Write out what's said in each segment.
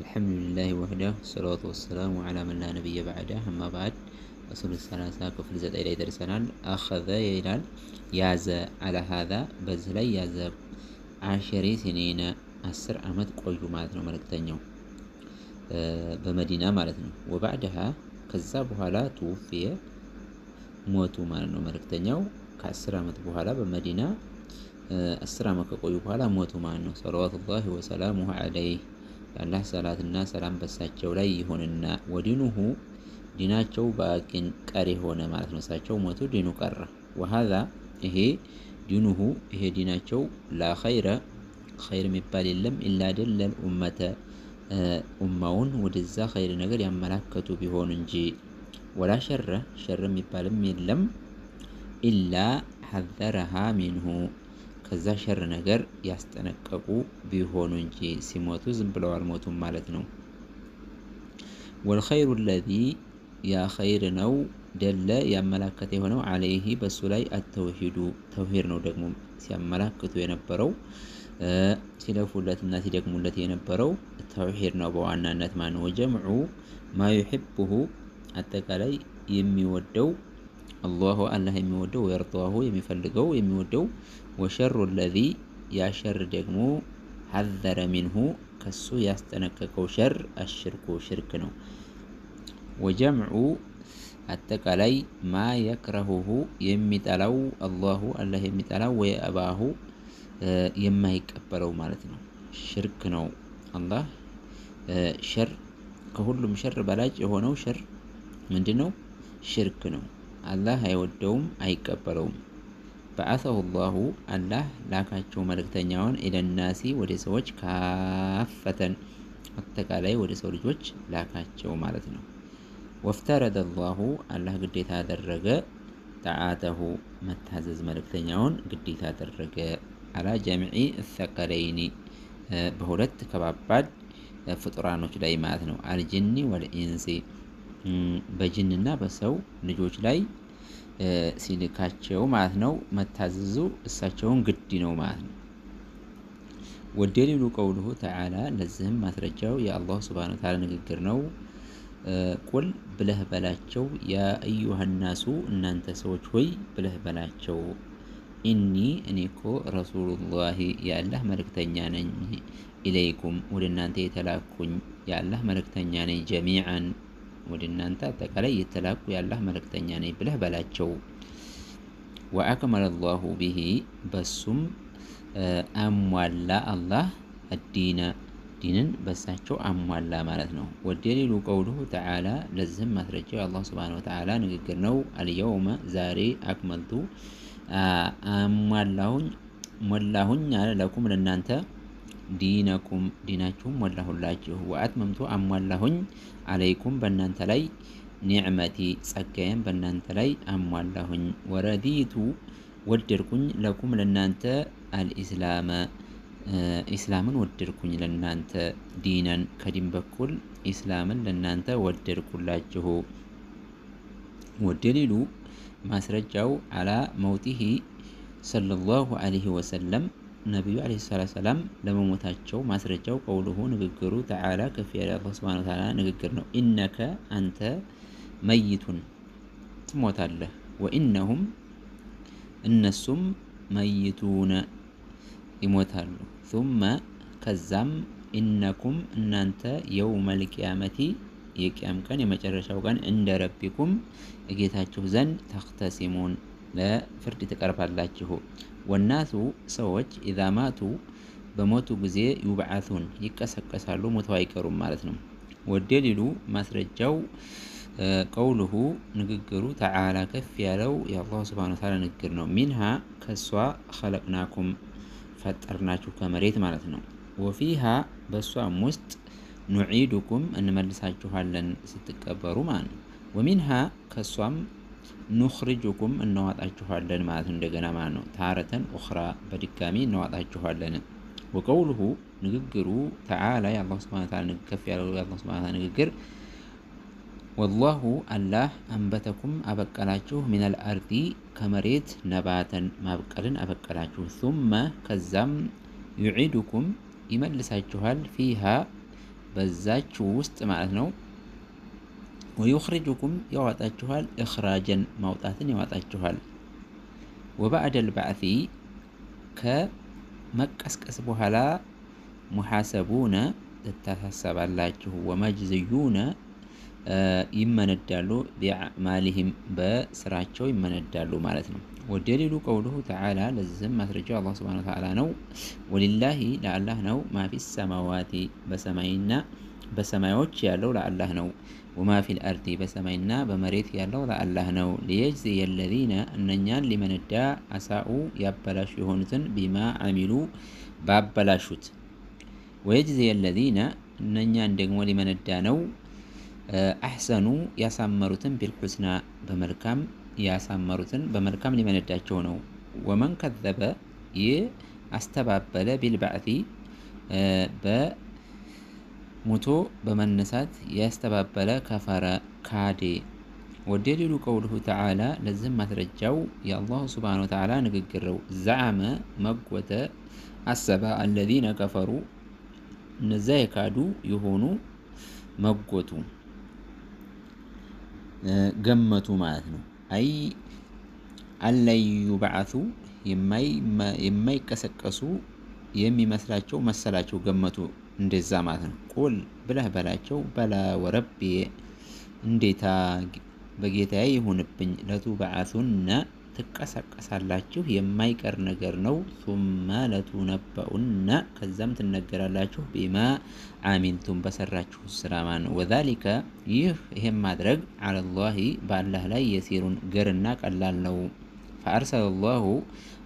الحمد لله وحده والصلاة والسلام على من لا نبي بعده أما بعد። أصول الثلاثة ክፍል 9 ላይ ደርሰናል። أخذ ይላል ያዘ፣ على هذا በዚህ ላይ ያዘ፣ 10 سنين 10 ዓመት ቆዩ ማለት ነው መልእክተኛው በመዲና ማለት ነው። وبعدها ከዛ በኋላ توفي ሞቱ ማለት ነው። መልእክተኛው ከ10 ዓመት በኋላ በመዲና 10 ዓመት ከቆዩ በኋላ ሞቱ ማለት ነው። صلوات الله وسلامه عليه የአላህ ሰላትና ሰላም በሳቸው ላይ ይሁንና፣ ودينه ዲናቸው باق ቀሪ ሆነ ማለት ነው። እሳቸው ሞቱ፣ ዲኑ ቀረ። وهذا ይሄ دينه ይሄ ዲናቸው لا خير ኸይር የሚባል የለም إلا دل الأمة ኡማውን ወደዛ ኸይር ነገር ያመላከቱ ቢሆን እንጂ፣ ولا شر ሸር የሚባልም የለም إلا حذرها منه ከዛ ሸር ነገር ያስጠነቀቁ ቢሆኑ እንጂ። ሲሞቱ ዝም ብለው አልሞቱም ማለት ነው። والخير الذي ያ ኸይር ነው دل ያመላከተ የሆነው عليه በሱ ላይ التوحيد ተውሂድ ነው። ደግሞ ሲያመላክቱ የነበረው ሲለፉለትና ሲደግሙለት የነበረው ተውሂድ ነው በዋናነት ማለት ነው። وجمع ما يحبه አጠቃላይ የሚወደው الله አላህ የሚወደው ويرضاه የሚፈልገው የሚወደው፣ والشر الذي ያ ሸር ደግሞ حذر منه ከሱ ያስጠነቀቀው ሸር الشرك ሽርክ ነው። وجمع አጠቃላይ ما يكرهه የሚጠላው الله አላህ የሚጠላው ويأباه የማይቀበለው ማለት ነው። ሽርክ ነው። አላህ ሸር ከሁሉም ሸር በላጭ የሆነው ሸር ምንድን ነው? ሽርክ ነው። አላህ አይወደውም፣ አይቀበለውም። بعثه الله አላህ ላካቸው መልእክተኛውን إلى الناس ወደ ሰዎች كافة አጠቃላይ ወደ ሰው ልጆች ላካቸው ማለት ነው። وافترض الله አላህ ግዴታ አደረገ طاعته መታዘዝ መልእክተኛውን ግዴታ አደረገ على جميع الثقلين በሁለት ከባባድ ፍጡራኖች ላይ ማለት ነው። الجن والإنس በጅንና በሰው ልጆች ላይ ሲልካቸው ማለት ነው። መታዘዙ እሳቸውን ግድ ነው ማለት ነው። والدليل قوله تعالى ለዚህም ማስረጃው የአላህ سبحانه وتعالى ንግግር ነው። قل ብለህ በላቸው፣ يا أيها الناس እናንተ ሰዎች ሆይ ብለህ በላቸው፣ إني እኔ እኮ رسول الله የአላህ መልእክተኛ ነኝ፣ إليكم ወደ እናንተ የተላኩኝ የአላህ መልእክተኛ ነኝ፣ جميعا ወደ እናንተ አጠቃላይ የተላኩ የአላህ መልእክተኛ ነኝ ብለህ በላቸው። وأكمل الله به በሱም አሟላ አላህ الدين ዲንን በሳቸው አሟላ ማለት ነው። والدليل قوله تعالى ለዚህም ማስረጃው የአላህ سبحانه وتعالى ንግግር ነው። اليوم ዛሬ أكملت አሟላሁኝ ሞላሁኝ አለ لكم ለእናንተ دينكم ዲናችሁም ሞላሁላችሁ፣ وأتممت አሟላሁኝ عليكم በእናንተ ላይ نعمتي ጸጋዬን በእናንተ ላይ አሟላሁኝ፣ ورضيت ወደድኩኝ لكم ለእናንተ الإسلام ኢስላምን ወደድኩኝ ለእናንተ دينا ከዲን በኩል ኢስላምን ለእናንተ ወደድኩላችሁ። والدليل ማስረጃው على موته صلى الله عليه وسلم ነቢዩ عليه الصلاة والسلام ለመሞታቸው ማስረጃው قوله ንግግሩ تعالى ከፍ ያለ አላህ سبحانه وتعالى ንግግር ነው። إنك አንተ ميت ትሞታለህ፣ وإنهم እነሱም ميتون ይሞታሉ። ثم ከዛም إنكم እናንተ يوم القيامة የቅያም ቀን የመጨረሻው ቀን عند ربكم እጌታችሁ ዘንድ تختصمون ለፍርድ ትቀርባላችሁ። والناس ሰዎች إذا ماتوا በሞቱ ጊዜ يبعثون ይቀሰቀሳሉ፣ ሞተው አይቀሩም ማለት ነው። والدليل ማስረጃው قوله ንግግሩ تعالى ከፍ ያለው የአላሁ سبحانه وتعالى ንግግር ነው። منها ከሷ خلقناكم ፈጠርናችሁ ከመሬት ማለት ነው። وفيها በእሷም ውስጥ نعيدكم እንመልሳችኋለን ስትቀበሩ ማለት ነው። ومنها ከሷም نخرجكم እናዋጣችኋለን ማለት ነው። እንደገና ማለት ነው። تارة أخرى በድጋሚ እናዋጣችኋለን። وقوله ንግግሩ تعالى የአላሁ سبحانه وتعالى ከፍ ያለው የአላሁ سبحانه وتعالى ንግግር والله አላህ أنبتكم አበቀላችሁ من الأرض ከመሬት نباتا ማብቀልን አበቀላችሁ፣ ثم ከዛም يعيدكم ይመልሳችኋል فيها በዛች ውስጥ ማለት ነው። ወዩኽሪጁኩም ያዋጣችኋል፣ እኽራጀን ማውጣትን ያዋጣችኋል። ወባዕደል ባዕቲ ከመቀስቀስ በኋላ ሙሐሰቡነ ትታሳሰባላችሁ፣ ወመጅዝዩነ ይመነዳሉ፣ ቢአዕማሊሂም በስራቸው ይመነዳሉ ማለት ነው። ወደሊሉ ቀውሉሁ ተዓላ ለዚህም ማስረጃው አላህ ሱብሓነሁ ወተዓላ ነው። ወሊላሂ ለአላህ ነው፣ ማፊ ሰማዋቲ በሰማይና በሰማዮች ያለው ለአላህ ነው። ወማ ፊል አርዲ በሰማይና በመሬት ያለው ለአላህ ነው። ሊየጅዚየ ለዚነ እነኛን ሊመነዳ አሳኡ ያበላሹ የሆኑትን ቢማ አሚሉ ባበላሹት፣ ወየጅዚየ ለዚነ እነኛን ደግሞ ሊመነዳ ነው አሕሰኑ ያሳመሩትን ቢልሑስና በመልካም ያሳመሩትን በመልካም ሊመነዳቸው ነው። ወመን ከዘበ ይህ አስተባበለ ቢልባዕቲ በሙቶ በመነሳት ያስተባበለ ከፈረ ካዴ። ወደሊሉ ቀውሉሁ ተዓላ ለዚህም ማስረጃው የአላሁ ስብሓነ ወተዓላ ንግግር ነው። ዘዓመ መጎተ አሰበ አለዚነ ከፈሩ እነዚያ የካዱ የሆኑ መጎቱ ገመቱ ማለት ነው። አይ አለዩ በዓቱ የማይቀሰቀሱ የሚመስላቸው መሰላቸው ገመቱ እንደዛ ማለት ነው። ቁል ብለህ በላቸው በላ ወረቢ እንዴታ በጌታዬ ይሁንብኝ ለቱበዓቱነ ትቀሰቀሳላችሁ የማይቀር ነገር ነው። ሱመ ለቱነበኡነ ከዛም ትነገራላችሁ ቢማ አሚልቱም በሰራችሁ ስራ ማለት ነው። ወዛሊከ ይህ ይሄም ማድረግ አለላሂ በአላህ ላይ የሲሩን ገርና ቀላል ነው። ፈአርሰለ ላሁ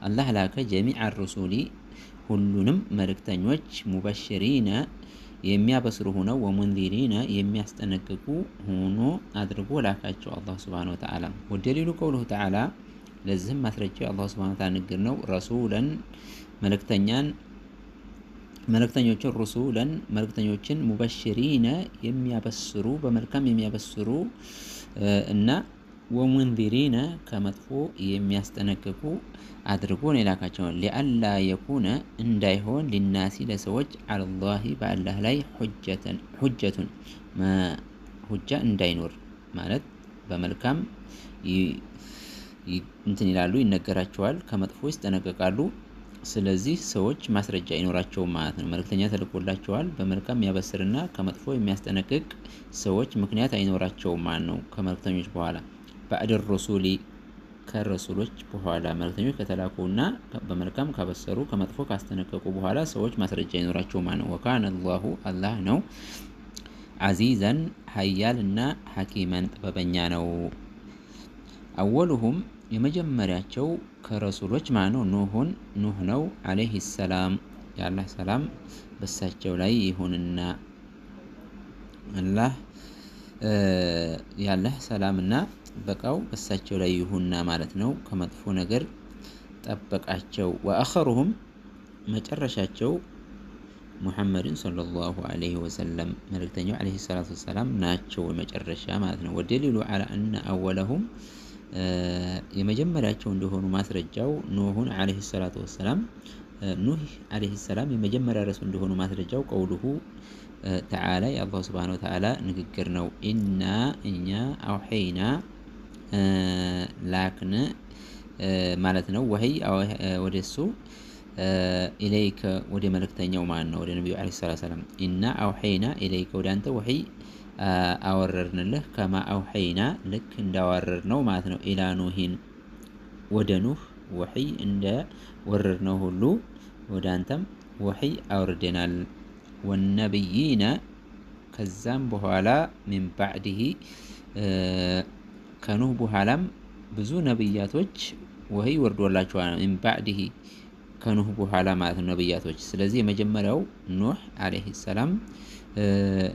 አላህ ላከ ጀሚዐ ሩሱሊ ሁሉንም መልእክተኞች ሙበሽሪነ የሚያበስሩ ሆነው ወሙንዚሪነ የሚያስጠነቅቁ ሆኖ አድርጎ ላካቸው አላህ ሱብሓነሁ ወተዓላ። ወደሊሉ ቀውሉሁ ተዓላ ለዚህም ማስረጃው አላህ ሱብሓነሁ ወተዓላ ንግግር ነው። ረሱለን መልእክተኛን መልእክተኞችን ሩሱለን መልእክተኞችን ሙበሽሪነ የሚያበስሩ በመልካም የሚያበስሩ እና ወሙንዚሪነ ከመጥፎ የሚያስጠነቅቁ አድርጎ ነው የላካቸው። ሊአላ የኩነ እንዳይሆን ሊናሲ ለሰዎች አለላሂ በአላህ ላይ ሁጀቱን ሁጃ እንዳይኖር ማለት በመልካም እንትን ይላሉ ይነገራቸዋል፣ ከመጥፎ ይስጠነቀቃሉ። ስለዚህ ሰዎች ማስረጃ አይኖራቸውም ማለት ነው። መልእክተኛ ተልኮላቸዋል በመልካም የሚያበስርና ከመጥፎ የሚያስጠነቅቅ ሰዎች ምክንያት አይኖራቸውም ማለት ነው። ከመልእክተኞች በኋላ ባዕድ ሩሱሊ ከረሱሎች በኋላ መልእክተኞች ከተላኩና በመልካም ካበሰሩ ከመጥፎ ካስጠነቀቁ በኋላ ሰዎች ማስረጃ አይኖራቸውም ማለት ነው። ወካነ አላሁ አላህ ነው ዓዚዘን ሀያልና ሐኪመን ጥበበኛ ነው። አወሉሁም የመጀመሪያቸው ከረሱሎች ማለት ነው ኑሁን ኑህ ነው ዓለይሂ ሰላም የአላህ ሰላም በሳቸው ላይ ይሁንና አላህ ያለህ ሰላምና በቃው በሳቸው ላይ ይሁንና ማለት ነው። ከመጥፎ ነገር ጠበቃቸው። ወአኸሩሁም መጨረሻቸው ሙሐመድን ሰለላሁ ዐለይሂ ወሰለም መልእክተኛው ዐለይሂ ሰላቱ ወሰላም ናቸው መጨረሻ ማለት ነው። ወደሊሉ ዐላ አነ አወለሁም የመጀመሪያቸው እንደሆኑ ማስረጃው ኑሁን ዐለይሂ ሰላቱ ወሰላም ኑህ ዐለይሂ ሰላም የመጀመሪያ ረሱል እንደሆኑ ማስረጃው ቀውሉሁ ተዓላ የአላህ ሱብሓነሁ ወተዓላ ንግግር ነው። ኢና እኛ አውሐይና ላክን ማለት ነው። ወህይ ወደሱ ኢለይከ ወደ መልእክተኛው ማለት ነው ወደ ነቢዩ ዐለይሂ ሰላቱ ወሰላም ኢና አውሐይና ኢለይከ ወደ አንተ ወህይ አወረድንልህ ከማ አውሐይና ልክ እንዳወረድ ነው ማለት ነው። ኢላ ኑሂን ወደ ኑህ ወህይ እንደ ወረድነው ሁሉ ወደ አንተም ወህይ አውርደናል። ወነብይነ ከዛም በኋላ ሚን ባዕድህ ከኑህ በኋላም ብዙ ነብያቶች ወህይ ወርዶላቸዋል። ሚን ባዕድህ ከኑህ በኋላ ማለት ነው ነብያቶች። ስለዚህ የመጀመሪያው ኑህ ዐለይሂ ሰላም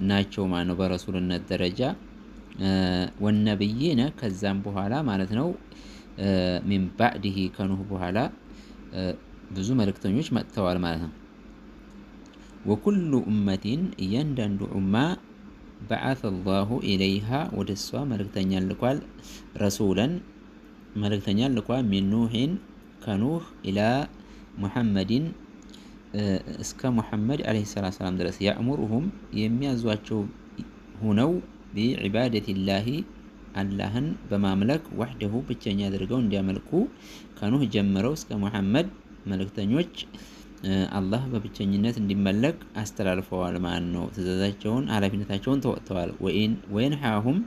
ናቸው ማለት ነው በረሱልነት ደረጃ። ወነብይነ ከዛም በኋላ ማለት ነው ሚን ባዕድህ ከኑህ በኋላ ብዙ መልእክተኞች መጥተዋል ማለት ነው። ወኩሉ ኡመቲን እያንዳንዱ ኡማ በዓተ አላሁ ኢለይሃ ወደ እሷ መልእክተኛ ልኳል። ረሱለን መልእክተኛ ልኳል። ሚን ኑሂን ከኑህ ኢላ ሙሐመድን እስከ ሙሐመድ ዓለይሂ ሰላቱ ወሰላም ድረስ ያእሙሩሁም የሚያዟቸው ሁነው ቢዒባደቲላሂ አላህን በማምለክ ወሕደሁ ብቸኛ አድርገው እንዲያመልኩ ከኑህ ጀምረው እስከ ሙሐመድ መልእክተኞች አላህ በብቸኝነት እንዲመለክ አስተላልፈዋል ማለት ነው። ትእዛዛቸውን ኃላፊነታቸውን ተወጥተዋል። ወየንሃሁም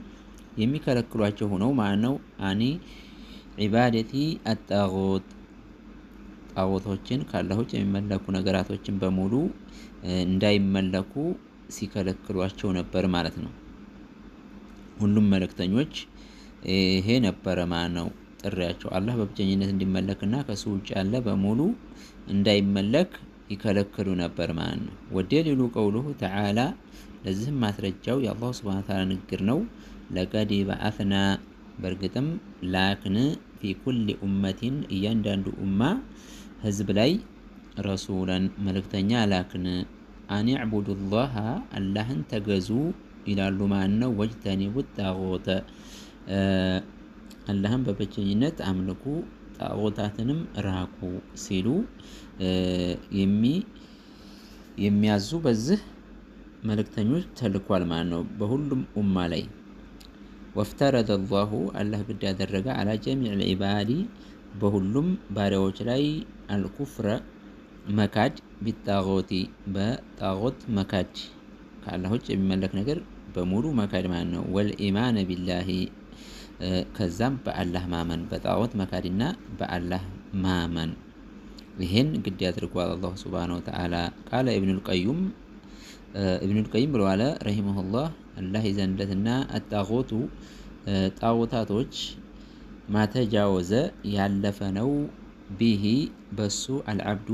የሚከለክሏቸው ሆነው ማለት ነው። አኒ ዒባደቲ አጣዖት ጣዖቶችን ካላህ ውጭ የሚመለኩ ነገራቶችን በሙሉ እንዳይመለኩ ሲከለክሏቸው ነበር ማለት ነው። ሁሉም መልእክተኞች ይሄ ነበረ ማለት ነው ጥሪያቸው። አላህ በብቸኝነት እንዲመለክና ከሱ ውጭ ያለ በሙሉ እንዳይመለክ ይከለክሉ ነበር ማለት ነው። ወደሊሉ ቀውሉሁ ተዓላ ለዚህም ማስረጃው የአላሁ ሱብሓነሁ ወተዓላ ንግግር ነው። ለቀድ በዐትና በእርግጥም ላክን ፊ ኩሊ ኡመቲን እያንዳንዱ ኡማ ህዝብ ላይ ረሱለን መልእክተኛ ላክን። አን ዕቡዱላህ አላህን ተገዙ ይላሉ ማለት ነው። ወጅተኒቡ ጣዖተ አላህን በብቸኝነት አምልኩ ጣዖታትንም ራቁ ሲሉ የሚያዙ በዚህ መልእክተኞች ተልኳል ማለት ነው በሁሉም ኡማ ላይ። ወፍተረደ አላሁ አላህ ግድ ያደረገ አላ ጀሚዕ ልዒባዲ በሁሉም ባሪያዎች ላይ አልኩፍረ መካድ ቢጣዖቲ በጣዖት መካድ ከአላህ ውጭ የሚመለክ ነገር በሙሉ መካድ ማለት ነው። ወልኢማነ ቢላሂ ከዛም በአላህ ማመን በጣዖት መካድና በአላህ ማመን ይሄን ግድ ያድርጓል አላሁ ሱብሓነሁ ወተዓላ። ቃለ ኢብኑል ቀዩም ኢብኑል ቀይም ብለዋል ረሂመሁላህ አላህ ይዘንለትና አጣዖቱ ጣዖታቶች ማተጃወዘ ያለፈ ነው ቢሂ በሱ አልዓብዱ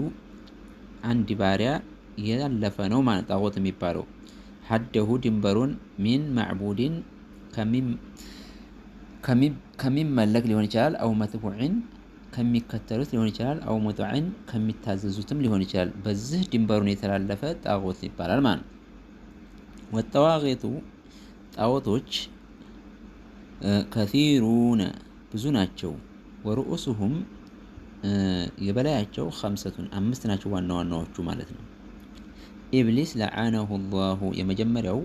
አንድ ባሪያ ያለፈ ነው ማለት ጣዖት የሚባለው ሐደሁ ድንበሩን ሚን ማዕቡድን ከሚመለክ ሊሆን ይችላል፣ አው መትቡዕን ከሚከተሉት ሊሆን ይችላል፣ አው ሙጥዕን ከሚታዘዙትም ሊሆን ይችላል። በዚህ ድንበሩን የተላለፈ ጣዖት ይባላል ማለት ነው። ወጠዋቂቱ ጣዖቶች ከሲሩነ ብዙ ናቸው። ወርኡሱሁም የበላያቸው ኸምሰቱን አምስት ናቸው፣ ዋና ዋናዎቹ ማለት ነው። ኢብሊስ ለዓነሁ ላሁ የመጀመሪያው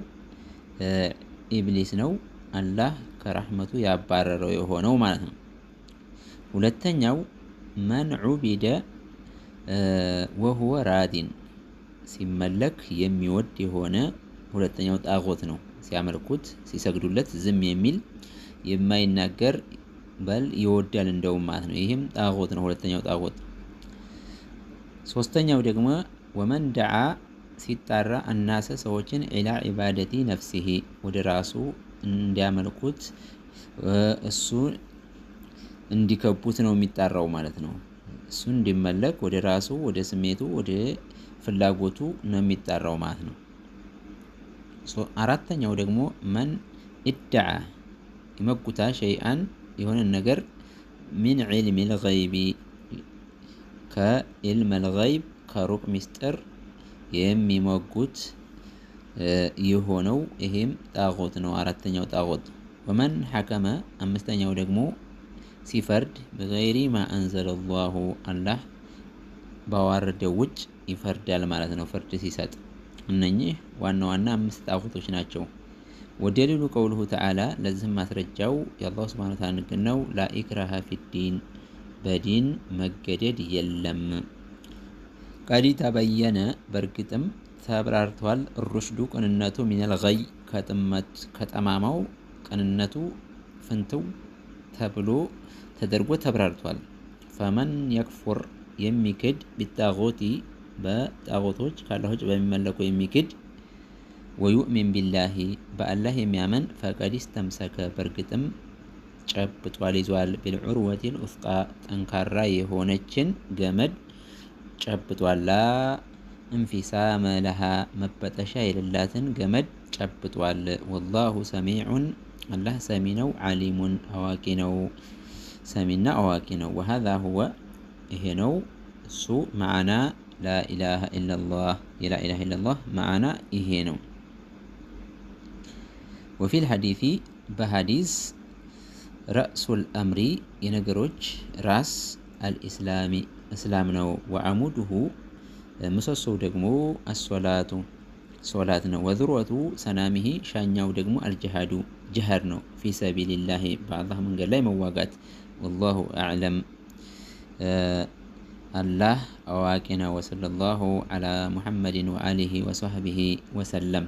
ኢብሊስ ነው፣ አላህ ከራህመቱ ያባረረው የሆነው ማለት ነው። ሁለተኛው መን ዑቢደ ወሁወ ራዲን ሲመለክ የሚወድ የሆነ ሁለተኛው ጣዖት ነው። ሲያመልኩት ሲሰግዱለት ዝም የሚል የማይናገር በል ይወዳል እንደውም ማለት ነው። ይህም ጣዖት ነው፣ ሁለተኛው ጣዖት። ሶስተኛው ደግሞ ወመን ደዓ ሲጣራ አናሰ ሰዎችን ኢላ ዒባደቲ ነፍሲሂ ወደ ራሱ እንዲያመልኩት እሱ እንዲከቡት ነው የሚጣራው ማለት ነው። እሱ እንዲመለክ ወደ ራሱ ወደ ስሜቱ ወደ ፍላጎቱ ነው የሚጣራው ማለት ነው። አራተኛው ደግሞ መን ኢድዓ ይመጉታ ሸይአን የሆነን ነገር ሚን ዒልሚ ልገይቢ ከዒልም ልገይብ ከሩቅ ሚስጥር የሚሞጉት የሆነው ይሄም ጣዖት ነው። አራተኛው ጣዖት። ወመን ሐከመ አምስተኛው ደግሞ ሲፈርድ بغير ما أنزل الله አላህ ባዋረደው ውጭ ይፈርዳል ማለት ነው። ፍርድ ሲሰጥ እነኚህ ዋና ዋና አምስት ጣዖቶች ናቸው። ودليل قوله تعالى ለዚህም ማስረጃው የአላሁ سبحانه وتعالى ንግግር ነው። لا إكراه في الدين በዲን መገደድ የለም። قد تبين በእርግጥም ተብራርቷል። الرشد ቅንነቱ من الغي ከጠማማው ቅንነቱ ፍንትው ተብሎ ተደርጎ ተብራርቷል። فمن يكفر የሚክድ بالطاغوت በጣዖቶች ካላህ ውጭ በሚመለኩ የሚክድ ويؤمن بالله በአላህ የሚያመን فقد استمسك በእርግጥም ጨብጧል ይዟል። بالعروة الوثقى ጠንካራ የሆነችን ገመድ ጨብጧል። لا انفصام لها መበጠሻ የሌላትን ገመድ ጨብጧል። والله سميع አላህ ሰሚ ነው፣ عليم አዋቂ ነው። ሰሚና አዋቂ ነው። وهذا هو ይሄ ነው እሱ معنى لا إله إلا الله የ لا إله إلا الله معنى ይሄ ነው። وفي الحديث በሐዲስ رأس الأمر የነገሮች ራስ الإسلام እስላም ነው። وعموده ምሰሶው ደግሞ አሶላቱ ሶላት ነው። ወዝሮቱ ሰናሚሂ ሻኛው ደግሞ አልጅሃዱ ጅሃድ ነው። ፊ ሰቢልላሂ በአላህ መንገድ ላይ መዋጋት። ወላሁ አዕለም፣ አላህ አዋቂ ነው። ወሰለላሁ ዐላ ሙሐመድን ወአሊሂ ወሰህቢሂ ወሰለም።